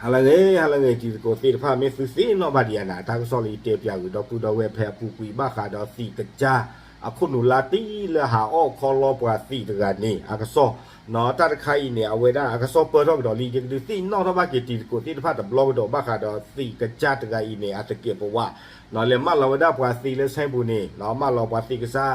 ဟါလၢအဂ့ၤ ဟါလၢအဂ့ၤ တံၤသကိးသ့ၣ်တဖၣ် မ့ၢ်သုသ့ၣ်နီၣ်ဘၣ်ဒံးဧါန့ၣ် တၢ်ကစီၣ်လၢယတဲပၠးဂ့ၤဒီပုၢ်ဒီဝဲၢ်ဖဲအပူၤကွံာ် ဘၣ်ဃးဒီးသံးကစၢ်အခိၣ်နူာ်လါတံၢ် လၢဟးအီၣ်ခီလီပှၤသံးတဂၤန့ၣ် အကစီၣ် တၢ်တခါအံၤန့ၣ် အဝဲဒၣ်အကစီၣ်ပၢၢ်ထီၣ်ကဒီးလံ ယကဒုးသ့ၣ်နီၣ်ထီၣ်ဘၣ်က့ၤတံၤသကိးသ့ၣ်တဖၣ်တဘျီကဒီး ဘၣ်ဃးဒီးသံးကစၢ်တဂၤအံၤန့ၣ် အသကဲးပဝး လဲၤမၢလီၤဝဲဒၣ်ပှၤသံးလၢဆဲပူၤန့ၣ် မၢလီၤပှၤသံးကစၢ်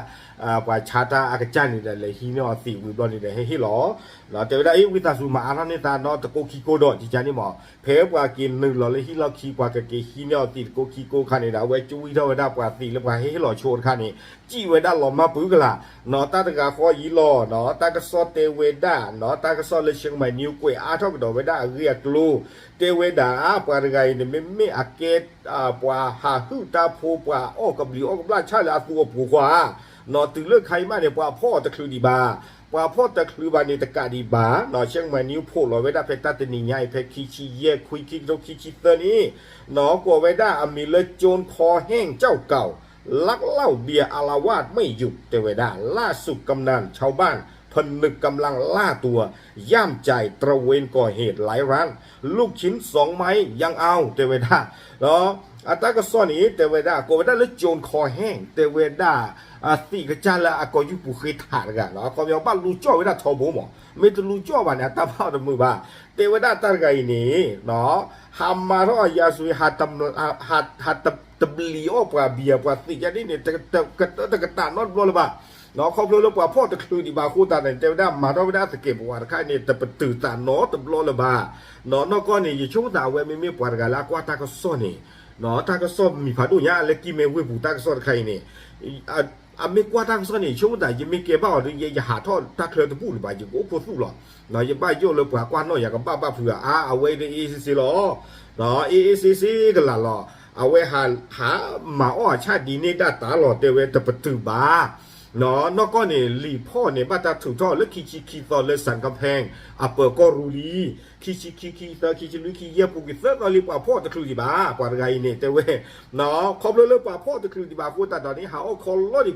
ပှၤဆါတၢ်အကစၢ်န့ၣ်ဒီး လဲၤဟံးန့ၢ်အီၤသံးဝံၤဘျီန့ၣ်ဒီး ဟဲဟ့ၣ်လီၤ တဲဝဲဒၣ်အ့ၣ် ဝံသးစူၤမၤအါထီၣ်န့ၢ်သးနီတကိးခံကိးဒီး ကကန့ၣ်မး ဖဲပှၤက့ၤနုာ်လီၤလၢဟံၣ်လီၢ်ခံ ပှၤကက့ၤဟံးန့ၢ်အီၤသံးတကိးခံကိးခါန့ၣ်ဒီး အဝဲကွံထီၣ်ဝဲဒၣ်ပှၤသံးလၢပှၤဟဲဟ့ၣ်လီၤဆိတခါန့ၣ် စံၣ်ဝဲဒၣ်လီၤမၢ်ပုၢ်ကလာ် နီၢ်တၢ်တဂၤဃီအံၤလီၤ နီၢ်တၢ်ကစီၣ်တဲဝဲဒၣ် နီၢ်တၢ်ကစီၣ်လၢ Chiang Mai News ကွဲးအါထီၣ်ကဒီးဝဲဒၣ်အဂ့ၢ်အကျိၤ တဲဝဲဒၣ် ပှၤတဂၤအံၤန့ၣ် မ့မ့ၢ်အကဲ ပှၤဟးဟုၣ်တၢ်ဖိ ပှၤအီၣ်ကဘျံးအီၣ်ကဘျၣ်ဆၣ်လၢအသူအပူၤဃီဧါ နီၢ်တုၤလၢခါအံၤမးန့ၣ် ပှၤဖီၣ်အီၤတချုးဒံးဘၣ် ပှၤဖီၣ်တချုးဘၣ်န့ၣ် တကးဒံးဘၣ် နီၢ် Chiang Mai News ဖိးလီၤဝဲဒၣ်ဖဲတၢ်တနံၤညါအံၤ ဖဲခံဆံယဲၢ် ခွံ ခံကထိခံဆံသၢန့ၣ် နီၢ် ကိးဝဲဒၣ်အမံၤလၢ โจรคอแห้งเจ้าเก่า ลักเหล้าเบียร์อาละวาดไม่หยุด တဲဝဲဒၣ် ล่าสุดกำนันชาวบ้านผนึกกำลังล่าตัว ย่ามใจตระเวนก่อเหตุหลายร้าน ลูกชิ้นสองไม้ยังเอา တဲဝဲဒၣ် အတၢ်ကစီၣ်န့ၣ် တဲဝဲဒၣ် ကိးဝဲဒၣ်လၢ โจรคอแห้ง တဲဝဲဒၣ် သံးကစၢ်လၢအကိာ်ယူၢ်ပူၤဃ့ထးတဂၤ အခီပညီဘၣ်လူၤကၠီၣ်ဝဲဒၣ်ထီဘိမး မ့ၢ်တလူၤကၠီၣ်ဘၣ်န့ၣ် အတၢ်ဘၣ်အီၤတမုာ်ဘၣ် တဲဝဲဒၣ်တၢ်တဂၤအံၤန့ၣ် ဟးမၤထီၣ်အယၤစူၤ ဟးတဘျံးအီၣ်ပှၤဘံယၤပှၤသံးကန့ၣ်န့ၣ် တကတၢၢ်နီတဘျီလၢၤဘၣ် ခီဖျိလၢပှၤဖီၣ်တချုးဒံးဘၣ်အဃိသတးန့ၣ် တဲဝဲဒၣ်မၤထီၣ်ဝဲဒၣ်သကဲးပဝးတခါန့ၣ် တပတုာ်သးနီတဘျီလၢၤဘၣ် နီၢ် နီၢ်ကီၢ်န့ၣ် ယဆိကမိၣ်သးအဝဲမ့မ့ၢ်ပှၤတဂၤလၢအကွၢ်တၢ်ကစီၣ်န့ၣ် တၢ်ကစီၣ်မံၤဖးဒိၣ်ညါ လၢကံၢ်မဲဝ့ၢ်ပူၤတၢ်ကစီၣ်တခါအံၤန့ၣ် အမ့ၢ်ကွၢ်တၢ်ကစီၣ်န့ၣ် ယဆိကမိၣ်သး ယမ့ၢ်ကဲဘၣ်အီၤဒီး ယဟးထီၣ်တၢ်ချၢတဘူၣ်လၢၤဘၣ် ယကအိၣ်ခိၣ်သူၣ်လီၤ ယဘၣ်ယိၣ်လၢပှၤကွၢ်နီၣ်ယၤကဘၣ်ဘၣ်ဖုးဧါ အဝဲအံၤဒီးအ့ၣ်အ့ၣ်စ့စ့လီၤ အ့ၣ်အ့ၣ်စ့စ့ကလာ်လီၤ အဝဲဟးမၤအီၣ်အဆၣ်ဒ်န့ၣ်ဒၣ်တၢ်လီၤ တဲဝဲတပတုာ်ဘၣ် နီၢ်ကီၢ်န့ၣ် လံာ်ဖီၣ်န့ၣ် ဘၣ်တၢ်ထုးထီၣ်လၢခံဆံခံသီလၢ စၣ်ကဖဲ အပၢၤကီၢ်ရူလံ ခံဆံခံ ခံဆံသၢ ခံဆံလွံၢ် ခံဆံယဲၢ်ပူၤကွံာ်သၢသီလံ ပှၤဖီၣ်တချုးဒံးဘၣ် ပှၤတဂၤအံၤန့ၣ် တဲဝဲ ခီဖျိလၢပှၤဖီၣ်တချုးဒံးဘၣ်အဃိသတးဒီးန့ၣ် ဟးအီၣ်ခီလီဒံ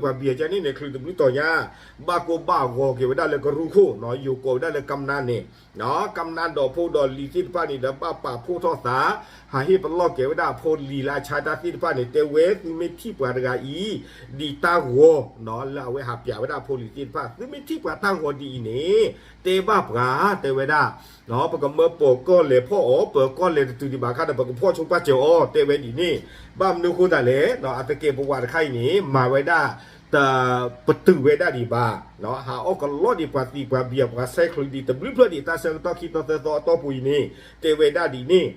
းပှၤဘံယၤကန့ၣ်န့ၣ် ချုးတဘျုးတီၤညါ ဘၣ်ကိၢ်ဘၣ်ဂီၤက့ၤဝဲဒၣ်လၢကရူၢ်ခိၣ် ယိၤကိးဝဲဒၣ်လၢကမျၢၢ်န့ၣ် ကမျၢၢ်ဒီးဖိဒီးလံၤသ့ၣ်တဖၣ်န့ၣ်ဒီး ဘၣ်ပာ်ဖှိၣ်ထီၣ်သး ဟးဟ့ၣ်ပလီၢ်က့ၤဝဲဒၣ်အဖိလံၤလၢအဆါတၢ်သ့ၣ်တဖၣ်န့ၣ် တဲဝဲသုမ့ၢ်ထံၣ်ပှၤတဂၤအံၤ ဒ်တၢ်ဂီၤ လၢအဝဲဟးပၠးဝဲဒၣ်အဖိလံၤသ့ၣ်တဖၣ် သုမ့ၢ်ထံၣ်ပှၤတၢ်ဂီၤဒ်အံၤန့ၣ် တဲဘၣ်ပှၤ တဲဝဲဒၣ် ပကမၢပၢၤကီၢ်လဲၤဖီၣ်အီၤ ပၢၤကီၢ်လဲၤတတုၤဒံးဘၣ်အခါဒီး ပကဖီၣ်ဆိပာ်စၢၤအီၤ တဲဝဲဒ်န့ၣ် ဘၣ်မနုၤအဃိသတးလဲၣ် အသကဲးပဝးတခါအံၤန့ၣ် မၤဝဲဒၣ် တပတုာ်ဝဲဒၣ်ဒံးဘၣ် ဟးအီၣ်ကလီဒံးပှၤသံးပှၤဘံယၤပှၤဆဲးချုးဒံးတဘျုးဖျၢၣ်ဒံး တၢ်ဆၢကတီၢ်ခံသီသၢသီအတီၢ်ပူၤအံၤန့ၣ် တဲဝဲဒၣ်ဒ်န့ၣ်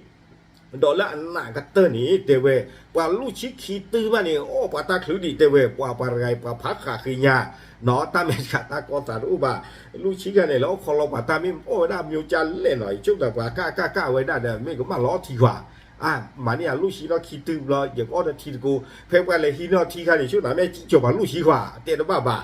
ဒီးလၢအနးကတၢၢ်န့ၣ် တဲဝဲ ပှၤလွံၢ်ဆံခံတုၤဘၣ်န့ၣ် အီၣ်ပှၤတၢ်ချုးဒံး တဲဝဲ ပှၤပှၤတဂၤအံၤ ပှၤဖးဃာ်ဃ့ညါ တၢ်မဲာ်ဆှးတၢ်ကီသးတအိၣ်ဘၣ် လွံၢ်ဆံခါန့ၣ် လၢအီၣ်ခီလီပှၤတၢ်မ့ၢ်အီၣ်ဝဲဒၣ်မၠိကၢ်လဲၣ်နီၤ ယဆိကမိၣ်သးပှၤကၢ်ကၢ်ကၢ်ဝဲဒၣ်ဒီး မ့ၢ်ကမၣ်လီၤထံကွၢ် အါ မၤန့ၢ်ယလွံၢ်ဆံဒီးခံတုၤဘျီ ယကအီၣ်ဒီးထံတကိး ဖဲပှၤလဲၤဟံးန့ၢ်အီၤထံခါန့ၣ် ဆိသးမ့ၢ်စံၣ်ကၠီၤပှၤလွံၢ်ဆံကွၢ် တဲတဘၣ်ဘၣ်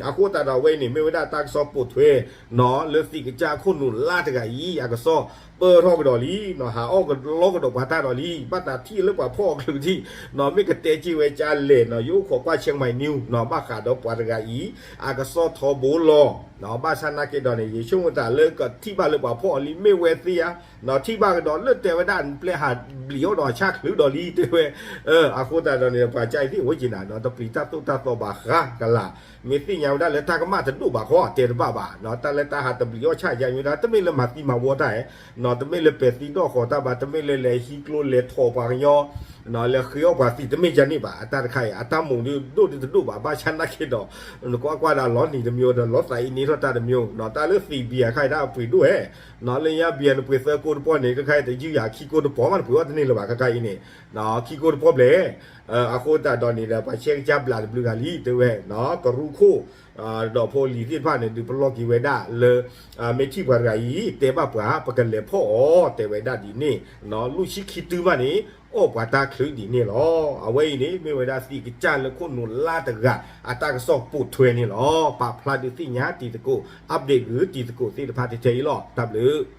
အဃိသတးဒီးအဝဲအံၤန့ၣ် မ့ၢ်ဝဲဒၣ်တၢ်ကစီၣ်ပိာ်ထွဲ နီၤ လၢသံးကစၢ်အခိၣ်နူာ်လါတဂၤအံၤ အကစီၣ်ပၢၢ်ထီၣ်ကဒီးလံ နီၤ ဟးအီၣ်ကလီကဒီးပှၤတၢ်ဒီးလံ ဘၣ်သးထံၣ်လၢပှၤဖီၣ်အီၤချုးထံၣ် နီၤ မ့ၢ်ကတဲစ့ၢ်ဝဲကၢ်လဲၣ် နီၤ ယအိၣ်ခိးကွၢ် Chiang Mai News နီၤ ဘၣ်ဃးဒီးပှၤတဂၤအံၤ အကစီၣ်ထီဘိလီၤ နီၤ ဘၣ်ဆၣ်နာ်က့ဒီးန့ၣ် ယဆိကမိၣ်သးလၢကထံၣ်ဘၣ်လၢပှၤဖီၣ်အီၤလံ မ့ၢ်ဝဲသ့ဧါ နီၤ ထံၣ်ဘၣ်ကဒီးလၢတဲဝဲဒၣ် ပျဲဟးဘျံးအီၣ်ဒီးအဆၣ်ချုးဒီးလံ တဲဝဲ အဃိသတးဒီးန့ၣ် ပှၤကၢ်အံၤသ့ၣ်ဝဲက့ၤနၤ နီၤ တပျံၤတၢ်သိၣ်တၢ်သီဘၣ်ဃးကလၤ မ့ၢ်သ့ၣ်ညါဝဲဒၣ်လၢတၢ်ကမၣ်တဒိၣ်ဘၣ်ဃီ တဲတဘၣ်ဘၣ် နီၤ တၢ်လၢတၢ်ဟးတဘျံးအီၣ်ဆၣ်ယါမ့ၢ်ဒၣ် တမ့ၢ်လၢမၤသံမၤဝီတၢ်ဧါ နီၤ တမ့ၢ်လၢပဲာ်သံနီၣ်ဃီၤတၢ်ဘၣ် တမ့ၢ်လၢလဲၤဟံးကျိလဲၤထီၣ်ပှၤကညီ နီၤ လဲၤဃ့အီၣ်ပှၤသံး တမ့ၢ်ကန့ၣ်ဘၣ် အတၢ်တခါအံၤ အတၢ်မိၣ်ဒိၣ်ဒိၣ်တဒိၣ်ဘၣ် ဘၣ်ဆၣ်နာ်က့ဒီး နကွၢ်ကွၢ်ဒီးလီၤနံၤတမံၤဒီး လီၤသးအံၤန့ၢ်ထီၣ်တၢ်တမံၤ နီၤ တၢ်လၢသံးဘံယၤခါအံၤဒၣ်အပှ့ၤဒိၣ်ဧါ နီၤ လၢညါဘံယၤနပှ့ၤသၢကိးတပီၢ်န့ၣ် ခဲခါအံၤတယုၢ်ယၤခံကိးတပီၢ်မး နပှ့ၤအီၣ်တန့ၢ်လၢၤဘၣ် ခဲခါအံၤန့ၣ် ခံကိးတပီၢ်ဘျဲၣ် အဃိသတးဒီးန့ၣ်ဒီး ပှၤဆဲးကစၢ်ဘျးတဘျုးဂၤလံ တဲဝဲ ကရူၢ်ခိၣ် ဒီးဖိလံၤသ့ၣ်တဖၣ်န့ၣ် ဒုးပလီၢ်က့ၤဝဲဒၣ်လၢ မ့ၢ်ထံၣ်ပှၤတဂၤအံၤ တဲဘၣ်ပှၤ ပကလဲၤဖီၣ်အီၤ တဲဝဲဒၣ်ဒ်န့ၣ် နီၤ လွံၢ်ဆံခံတုၤဘၣ်န့ၣ် အီၣ်ပှၤတၢ်ချုးဒ်န့ၣ်လီၤ. အဝဲအံၤန့ၣ် မ့ၢ်ဝဲဒၣ်သံးကစၢ်လၢခိၣ်နူာ်လါတဂၤ အတၢ်ကစီၣ်ပိာ်ထွဲန့ၣ်လီၤ. ပာ်ဖျါဒုးသ့ၣ်ညါတံၤသကိး update ဂ့ၤတံၤသကိးသ့ၣ်တဖၣ်ထဲထဲအံၤလီၤ. တၢ်ဘျုး